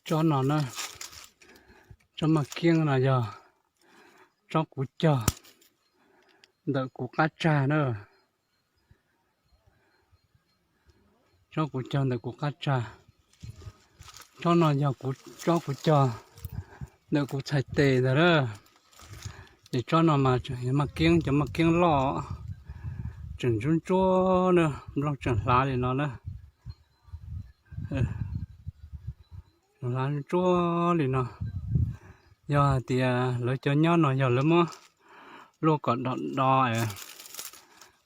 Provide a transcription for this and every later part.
Tsob no na, tsob maj kiab no yog tsob kuv cog ntawm kuv qab tsag na. Tsob kuv cog ntawm kuv qab tsag. Tsob no yog kuv, tsob kuv cog ntawm kuv txhais tes ntag na. Ces tsob no mas maj kiab, cov maj kiab loj, tseem ntsuab ntsuab na, nplooj tseem hlav li no na. Hlav ntsuab li no. Yog hais tias lawv cov nyob no yog lawv muab luaj kom do do,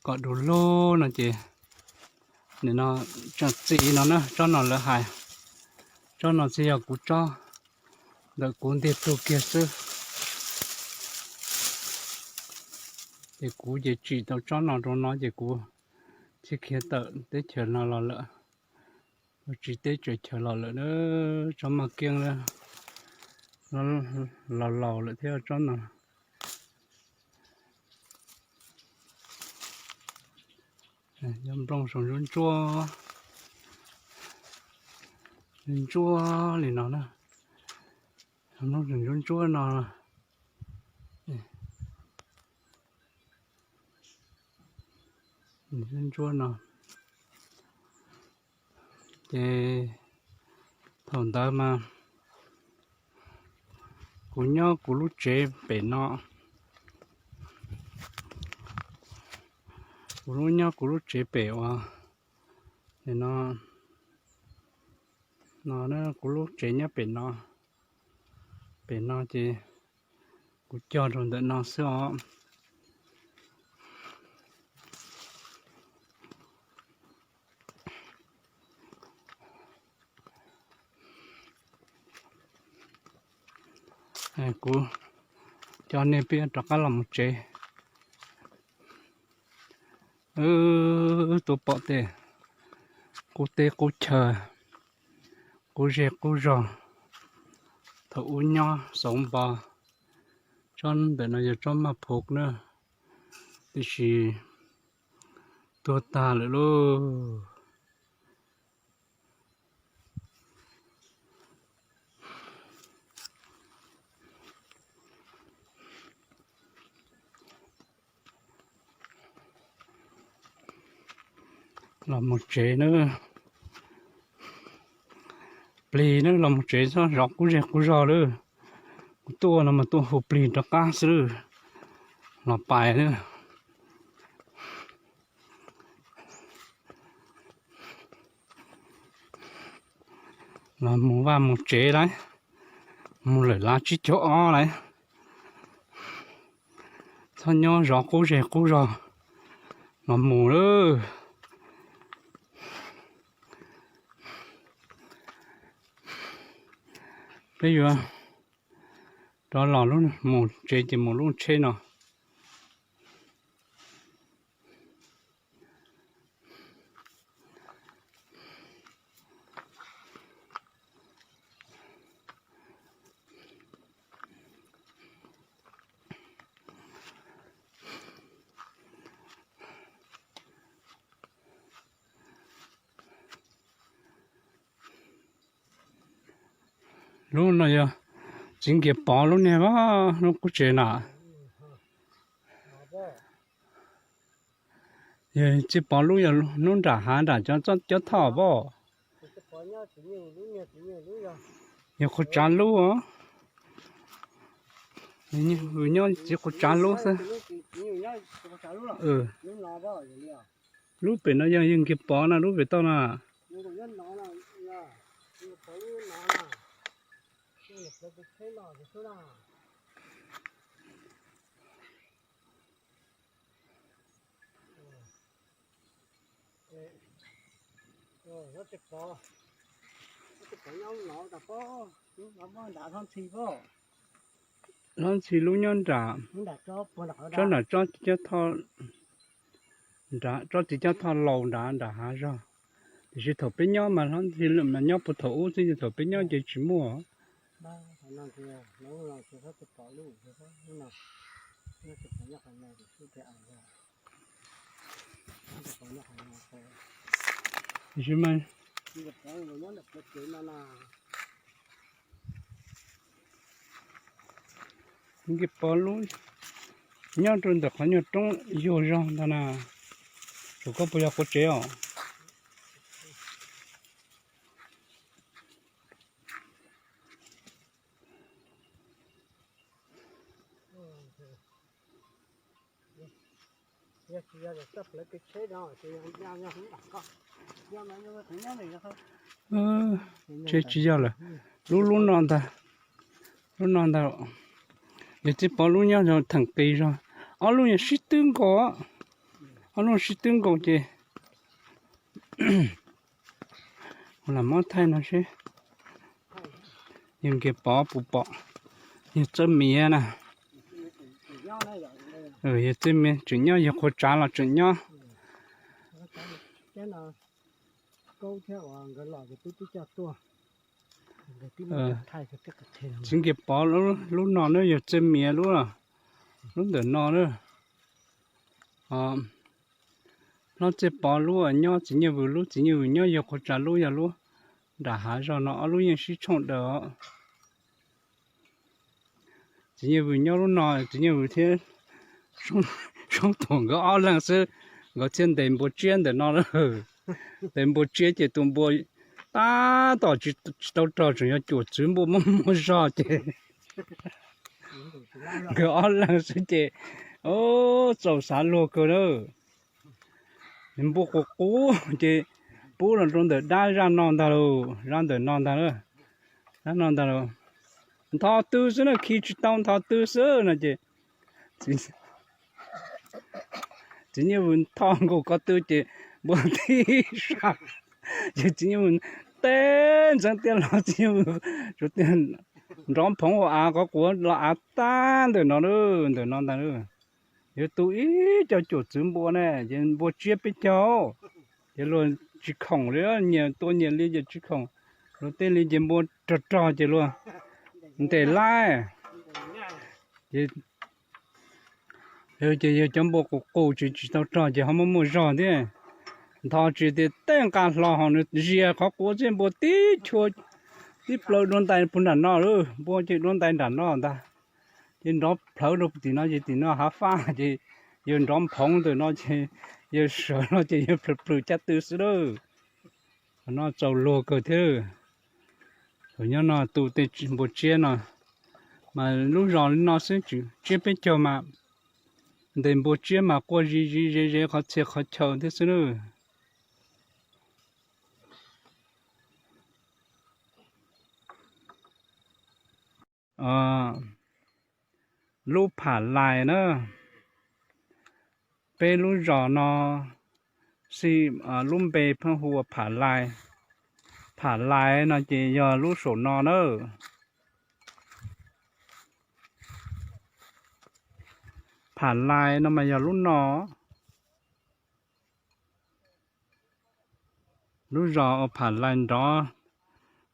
kom du lug no ces nim no tseem txi no na, tsob no lawv hais. Tsob no tsis yog kuv tsob, ntawm kuv ntiag tug kiag xwb. Ces kuv ces tsim tau tsob no rau no ces kuv thiaj khiav tawm teb chaws no los lawm. Kuv tsis teb tsaws chaws los lawm na, tsob maj kiab laus laus lawm thiab tsob no. Nplooj saum ntsuab ntsuab, ntsuab li no na, nplooj saum ntsuab ntsuab no, ntsuab no. Ces thaum ntawd mas kuv nyob kuv lub tsev pem no, kuv lub, nyob kuv lub tsev pem uas no, no kuv lub tsev nyob pem no, pem no ces kuv cog rau ntawm no xwb os. Kuv coj nej peb rov qab los mus tsev. Tuaj pom tej qub teb qub chaw, qub zej qub zog, thaum ub nyob xauv npo. Tsob ntawm no yog tsob maj phuv na, tiam sis tuag tag lawm lauj. Los mus tsev na, plig na, los mus tsev txhob zov qub zej qub zog lawm. Kuv tuaj no mas tuaj hu plig rov qab xwb, los pais na. Los mus vaj mus tsev lauj, mus lawm lav tsib caug ob lauj, txhob nyob zov qub zej qub zog, los mus lawm. Peb yuav rov los lub, mus tsev ces mus lub tsheb no. Lub no yog txiv Nkiag Pov lub niag, lub qub tsev na. Yog txiv Pov lub yog hnub nram hav nram cov, cov thoj pom. Yog Qhua Tsav lub os. Nyob txiv Qhua Tsav lub xwb. Lub pem no yog, yog Nkiag Pov no lub pem toj na. Hlob Ntxhi lub nyob nram, tsob nram tsob txiv cob thoj, nram tsob txiv cob thoj laus nrad nram hav zog. Tiam sis thaum peb nyob mas Hlob Ntxhi mas nyob puag thaum ub xwb, thaum peb nyob ces tsis muaj. Tiam sis mas, Nce Pov lub nyob rau ntawm qhov nyuag roob yuag zog ntag na. Tsum koj puas yog quav tsev os? Tsis yog lawm, lub lub no ntag, lub no ntag. Yog txiv pov lub nyob theem qis zog, ob lub yog sib twb nkaus, ob lub sib twb nkaus ces lam muab thaij no seb yog Nkias Pov puas pom, yog Txawj Miav na. Yog Txawj Miav tseem nyob, yog Qhua Tsav los tseem nyob. Txiv Nkias Pov lub no na yog Txawj Miav lub, lub ntawm no na. Hlob Txawj Pov lub nyob, Txiv Nyiaj Vwm lub, Txiv Nyiaj Vwm nyob, yog Qhua Tsav lub, yog lub nram hav zog no, ob lub yeej sib tshooj daws. Txiv Nyiaj Vwm nyob lub no, Txiv Nyiaj Vwm thiab Soob Tuam nkawd ob leeg xwb, nkawd thiaj ntes npua tsiab ntawm no. Ntes npua tsiab ces tus npua tab tom tsis tau rog, tseem yog cuam txwv npua muaj muaj zog ces nkawd ob leeg xwb ces txaus xav luag kawg na. Npua qus qus ces pub los rau ntawm dab zaj no ntag lauj, zaj ntawm no ntag, zaj no ntag lauj. Ntho tw xwb na, khi tsis tau, ntho tw xwb no ces Txiv Nyiaj Vwm ntho nkaus ko tw ces npua tib sab, ces Txiv Nyiaj Vwm teb ntxeev tiaj los, Txiv Nyiaj Vwm nrov phoov ua av, qhov quav los av tag ntawm no, ntawm no ntag. Yuav tu ib co cuam txwv npua ne, ces npua tsiab peb caug, ces luag tsis khoom li, nyias tua nyias li ces tsis khoom, luag tej li ces npua rog rog ces luag ntes laij. Ces yog cov npua qus qus tsis tsis tau rog ces ho muaj muaj zog thiab. Ntho tsis tias tej nqa hlo ho nws zias qhov quav xwb, npua tib chua tib plaws dua ntais puag nram no lawm, npua ces dua ntais nram no ntag. Ces nrov plhawv rau tim no ces tim no hav faj ces yawg nrov phoov ntawm no ces yawg sawv no ces yawg plhws plhws caj tw xwb lawm. Qhov no txaus luag kawg thiab. Thaum nyob no tu tej npua tsiab no, mas lub zos li no xwb, tsiab peb caug mas ntes npua tsiab mas quaj zig zig ze ze qhov txhia qhov chaw thiab xwb na. Lub Pham Lais na, peb lub zos no xij, lub npe pheej hu ua Pham Lais. Pham Lais no ces yog lub saum no na. Pham Lais no mas yog lub no. Lub zos uas Pham Lais nrov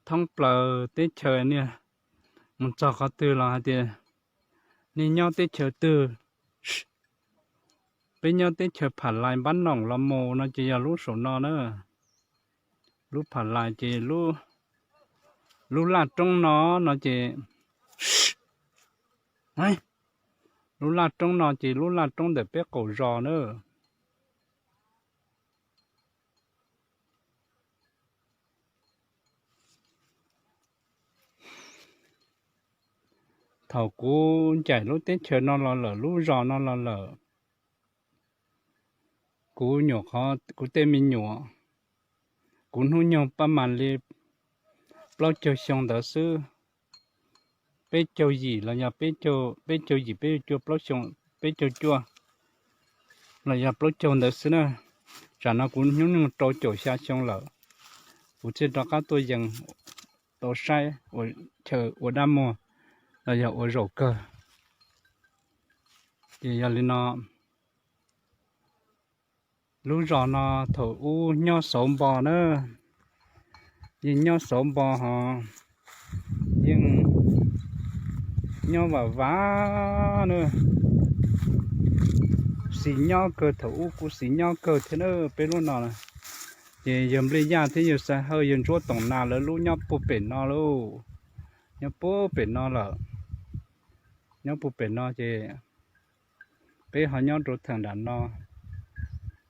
thoob plaws teb chaws, niaj mus txog qhov twg los hais tias nej nyob teb chaws twg. Peb nyob teb chaws Pham Lais Npab Noom los mus no ces yog lub saum no na. Lub Pham Lais ces lub laj roob no, no ces, lub laj roob no ces lub laj roob ntawm peb qaum zos na. Thaum kuv ncaim lub teb chaws no los lawm, lub zos no los lawm, kuv nyuam qhuav, kuv tej me nyuam, kuv hnub nyoog pab mam li plaub caug xyoo ntawd xwb, peb caug yim los yog peb caug, peb caug yim, peb caug cuaj, plaub xyoo, peb caug cuaj los yog plaub caug ntawd xwb na. Tsam no kuv hnub nyoog rau caum xya xyoo lawm, kuv thiaj rov qab tuaj yees tau saib ua chaw ua dab muag los yog ua zaum kawg. Ces yog li no, lub zos no thaum ub nyob xauv npo na, yeej nyob xauv npo ho yeej nyob vam vam na, xis nyob kawg, thaum ub kuj xis nyob kawg thiab na. Peb lub no ces yawg Nplij Yaj thiab yawg Xais Hawj, yawg Ntsuab Toom Nas lawv lub nyob puag pem no lauj, nyob puag pem no lawm. nyob puag pem no ces peb ho nyob rau theem nram no.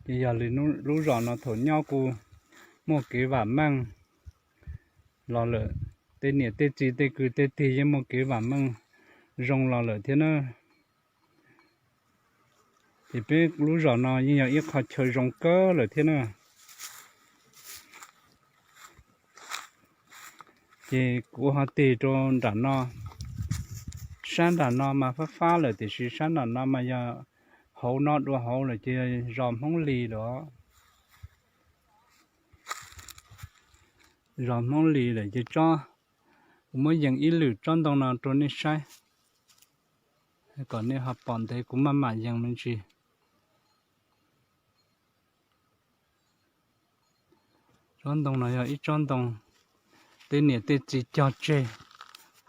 Ces yog li lub zos no thaum nyob kuj muaj kev vam meej los lawm, tej niam tej txiv tej kwv tej tij yeej muaj kev vam meej zoo los lawm thiab na. Ces peb lub zos no yeej yog ib qho chaw zoo kawg lawm thiab na. Ces kuv ho tig rau nram no, sab nram no mas fab fab lawm tiam sis sab nram no mas yog hauv no dua hauv lawm ces zos Hmoob Lis lawm. Zos Hmoob Lis lawm ces tsob, kuv muab yees ib lwm tsob ntoo no rau nej saib kom nej ho pom ntev kuv maj mam yees me ntsis. Tsob ntoo no yog ib tsob ntoo tej niam tej txiv cog tseg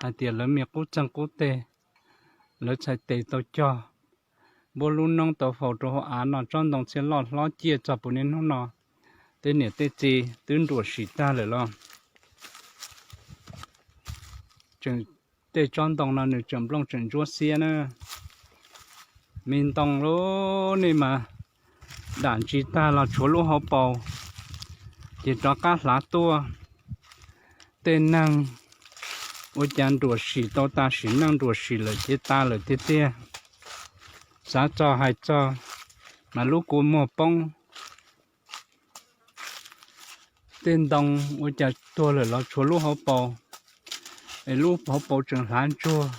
hais tias lawv me qub txeeg qub teg, lawv txhais tes tau cog, npuab lub noob tau faus rau hauv av no tsob ntoo thiaj loj hlob ciaj txog puag niaj hnub no. Tej niam tej txiv twb nruam sim tag lawm los tseem, tej tsob ntoo no nws tseem nplooj tseem ntsuab xiab na. Me ntoo lub nej mas dam ntsis tag los tshuav lub hauv paus ces rov qab hlav tuaj. Tej neeg ua cas nruam sim tau tas sim neej nruam sim lawm ces tas lawm tiag tiag. Xav txog hais txog mas lub kua muag poob. Tej ntoo ua cas tuag lawm los tshuav lub hauv paus, es lub hauv paus tseem hlav ntsuag.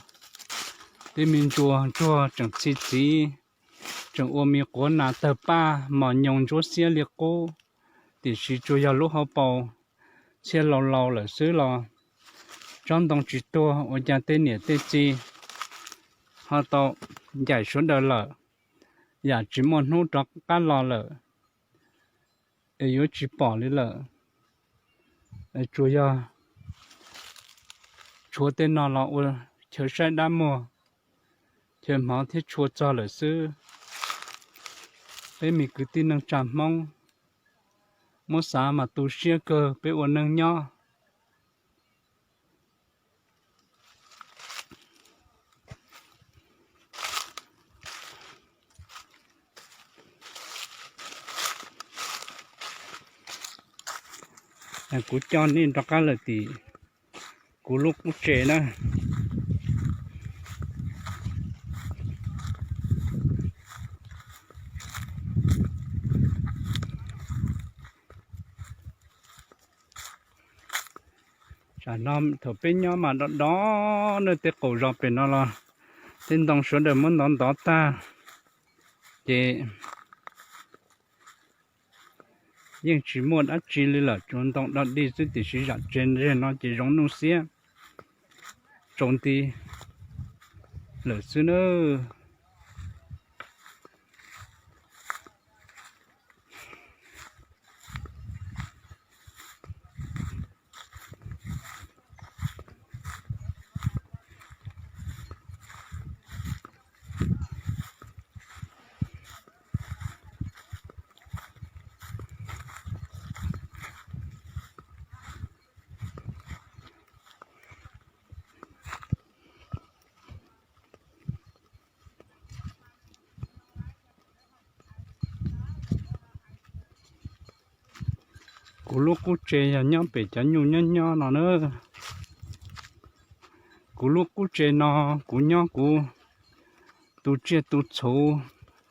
Tej me ntsuag ntsuag tseem txi txiv, tseem ua me quav nas tawg paj mos nyoos ntsuab xiab li qub, tiam sis tsuas yog lub hauv paus thiaj laus laus lawm xwb los tsob ntoo tsis tuag. Ua cas tej niam tej txiv ho tau ncaim sawv daws lawm, yam tsis muaj hnub rov qab los lawm es yuav tsis pom li lawm. Tsuas yog tshuav tej no los ua chaw saib dab muag, chaw hmov thiab tshua txog lawm xwb. Peb me kwv tij neej tsa Hmoob muab xav mas tu siab kawg peb ua neej nyob. Kuv coj nej rov qab lawm tim kuv lub qub tsev na. Tam no thaum peb nyob mas do do, nej tej qaum zos pem no los tej ntoo sawv daws muab ntov ntov tag, ces yeej tsis muaj dab tsi li lawm, tsuas ntoo dog dig xwb tiam sis zam tsev ntawm no ces zoo nuj xiab tsaus nti lawm xwb nawb. Kuv lub qub tsev yog nyob pem cov nyuj nyob nyob no na. Kuv lub qub tsev no kuv nyob kuv tu tsiaj tu txhuv,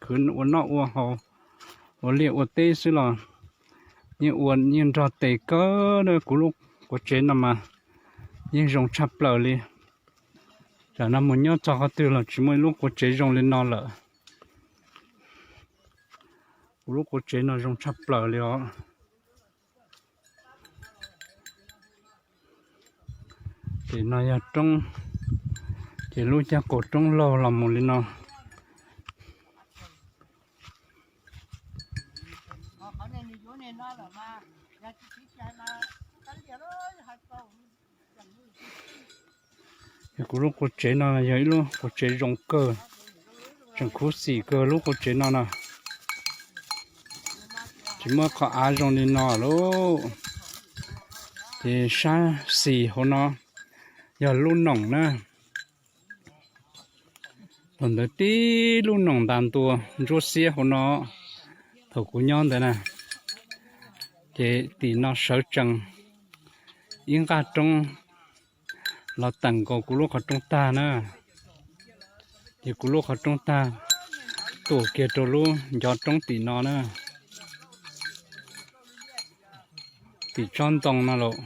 khwv ua noj ua haus, ua liaj ua teb xwb los yeej ua yeej nrog tes kawg na. Kuv lub qua tsev no mas yeej zoo tshaj plaws li. Tam no mus nyob txog qhov twg los tsis muaj ib lub qua tsev zoo li no lawm. Kuv lub qua tsev no zoo tshaj plaws li os. Ces no yog roob, ces lub caj qaum roob laug los mus li no. Kuv lub qua tsev no yog ib lub qua tsev zoo kawg, tseem khuv xim kawg lub qua tsev no na. Tsis muaj qhov av zoo li no lauj. Ces sab xis hauv no yog lub noom na. Thaum ntawd tib lub noog ntas ntua ntsuab xiab hauv no, thaum kuv nyob ntawd na, ces tim no sawv tsees ib nqaj roob los teem nkaus kuv lub qhov rooj tag na. Ces kuv lub qhov rooj tag tuam kiag rau lub ncov roob tim no na. Tim tsob ntoo no los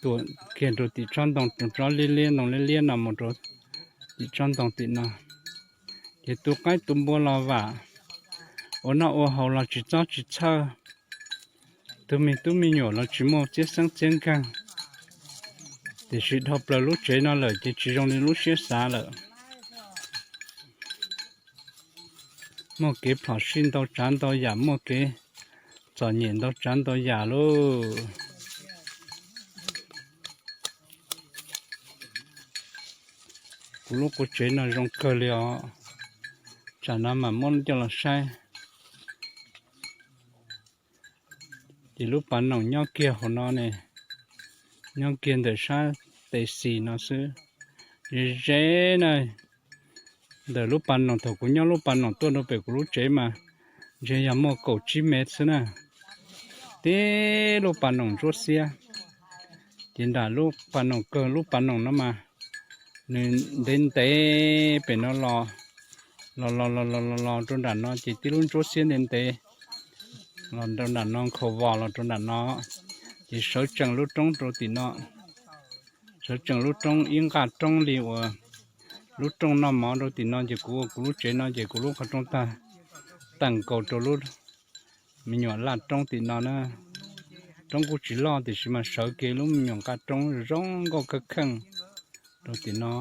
tuam kiag rau tim tsob ntoo, tsob liab liab ntoo liab liab no mus rau tim tsob ntoo tim no. Ces tu qaib tu npua los vam, ua noj ua haus los tsis txob tsis txhawj, tus me tub me nyuam los tsis muaj txiab xeeb txiab nkeeg. Tiam sis dhau plaws lub tsev no lawm ces tsis zoo li lub siab xav lawm. Muaj kev phom sij ntau tsav ntau yam, muaj kev txom nyem ntau tsav ntau yam lauj. Kuv lub qub tsev no zoo kawg li os. Tsam no mam muab coj los saib. Ces lub pas noom nyob kiag hauv no ne, nyob kiag ntawm sab tes xis no xwb. Ze ze na, ntawm lub pas noom, thaum kuv nyob lub pas noom tuaj rau pem kuv lub tsev mas ntshe yog muaj kaum tsib mev xwb na. Tib lub pas noom ntsuab xiab. Ces nram lub pas noom kawg, lub pas noom no mas nws ntev ntev pem no los, los los los los los los rau nram no ces tib lub ntsuab xiab ntev ntev los rau nram no, nkhaus vos los rau nram no. Ces sawv tsees lub roob rau tim no, sawv tsees lub roob ib nqaj roob li uas lub rooj noj mov rau tim no, ces kuv ua kuv lub tsev no ces kuv lub qhov rooj tag teem nkaus rau lub me nyuam laj roob tim no na. Roob kuj tsis loj tiam sis mas sawv kiag lub me nyuam nqaj roob zoo nkauj kawg kheej rau tim no.